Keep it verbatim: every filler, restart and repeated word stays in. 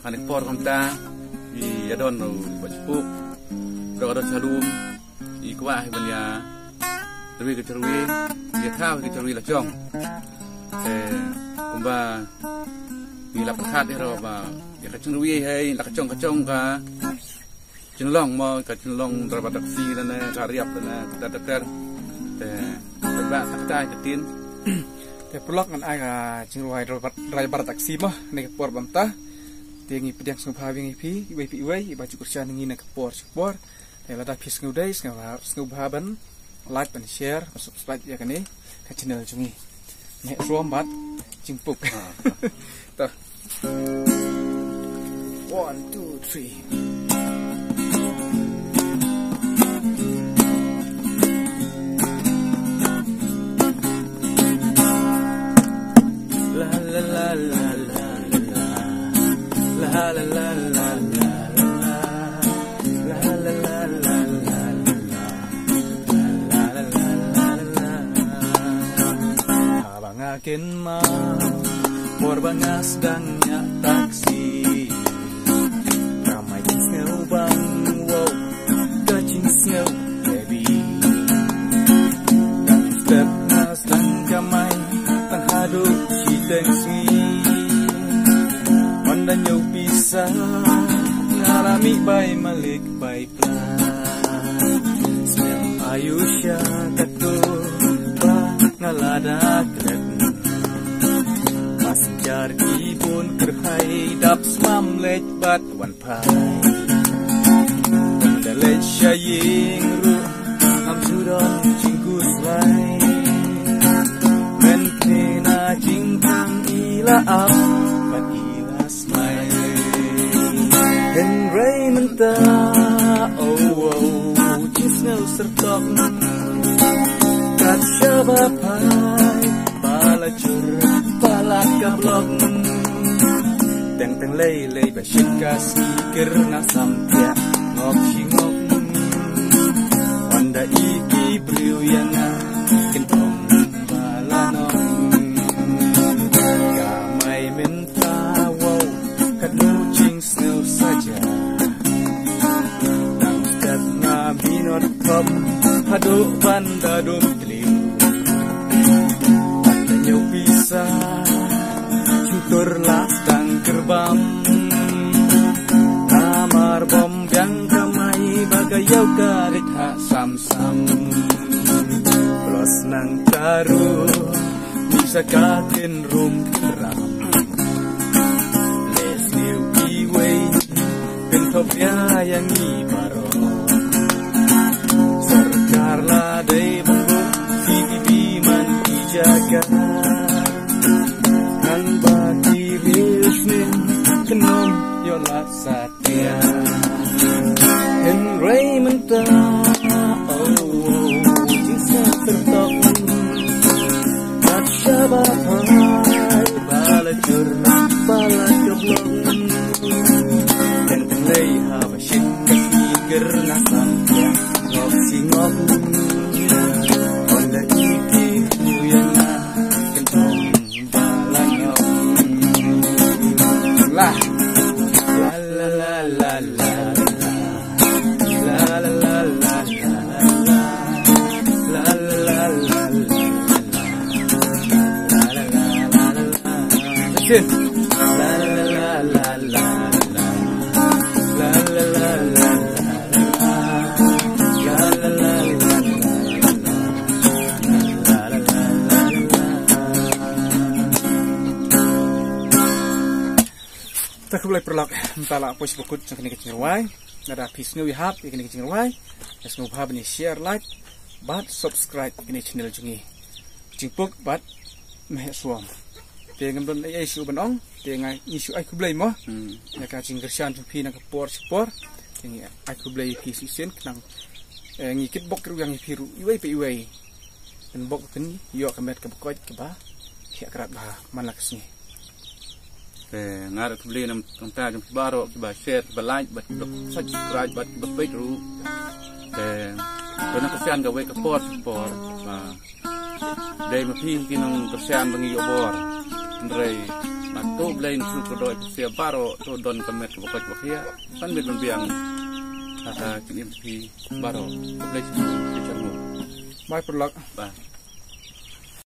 Kane ka por kumta, i ïa don u ba chipuk, dok dok chalum, i kwah hi ban ïa rwai ka jingwi, ïa thaw hi ka jingwi la jong. Te kumba ngi la pyrkhat ïa ro ba ïa ka jingwi hi la ka jong ka jong ka jinglong mo, ka jinglong driver taxi lane ka riap lane ka ter ter. Te ba ta ka tin. Te paralok, ngan ai ka jingrwai driver, driver taxi mo ne ka por bam ta. Te ngi pdiang sngewbha ïa ngi phi iwei pa iwei iba ju kyrshan ngi na ka por sha ka por. Te lada phi sngewdei sngewbha, sngewbha ban like, ban share, ban subscribe ïa kane ka channel jong ngi. Meh Ruom bad Jingpuk. Ah. Ta. One, two, three. La la la la la la. La la la la la la. La la la la la la. Haba nga kynmaw por ba nga sdang ñiah taksi, ka mai jingsngew bang, wow, ka jingsngew heavy. Step nga sdang ka mai tang haduh shiteng sngi. Ynda ñiew pisa nga la mih bai malik bai pla. Snem ayu sha katto ba nga la da klet. Passenger ki bun kyrhai, dap smam leit bad wan phai. Ynda leit sha ïing ruh ngam ju don jingkhuslai. Mynta na jingthang i la ap bad i la smai. Hynrei mynta, oh, oh, jingsngew syrtok. Kat shaba phai ba la jur palat ka blok. Teng teng lei lei ba shit ka sngi, kyrngah samtiah ngop shi ngop. Ynda i ki briew ïa nga kyntong ba la nong. Ka mai mynta, wow, katno jingsngew saja. Tang step nga minot khop haduh ban da dum tliw. Ban da ñiew pisa, jingtur la sdang kyrbam. Namar bym biang ka mai ba ka ïew ka rit ha sam sam. Plus nangta ruh mih sa ka tin rum ram. Leh sniew iwei pynthok ïa ïa ngi baroh. Sorkar la dei ban buh C C T V man ki jaka. Ngan ba ki riewsnem kynnoh ïoh lad sat. Hynrei mynta, oh, oh, jingsngew syrtok. Kat shaba phai ba la jur palat ka blok. Teng teng lei haba shit ka sngi, kyrngah samtiah ngop shi ngop. Ynda i ki ïa nga kyntong ba la ñiah. La. La, la, la, la, la. La, la, la, la, la, la. La, la, la, la, la, la. La, la, la, la, la, la. Action. La, la, la, la, la, la, la. La, la, la, la, la, la. Te khublei paralok, mynta la poi sha ba kut jong kane ka jingrwai. Lada phi sngew ïahap ïa kane ka jingrwai, sngewbha ban share, like bad subscribe ïa kane ka channel jong ngi. Jingpuk bad Meh Suam. Te ngam don ei ei shuh ban ong, te nga ngi shu ai khublei mo. Hmm. Ïa ka jingkyrshan jong phi na ka por sha ka por. Te ngi ai khublei ïa phi shisien khnang, eh, ngi kitbok ruh ïa ngi phi ruh iwei pa iwei. Ngan bok kin ïoh ka met kaba koit kaba khiah krad bha man la ka sngi. Te nga ruh khublei na ka bynta jong phi baroh kiba share, kiba like bad kiba subscribe bad kiba peit ruh. Te to nang kyrshan kawei ka por sha ka por. Ba dei ma phi ki nongkyrshan ba ngi ïoh bor. Hynrei Ba to Blei ntu ko doi phi baroh to don ka met ba koit ba khia. Ban met ban biang. Kata kin im phi baroh. To Blei shisha shisha mu. Bye paralok. Bye.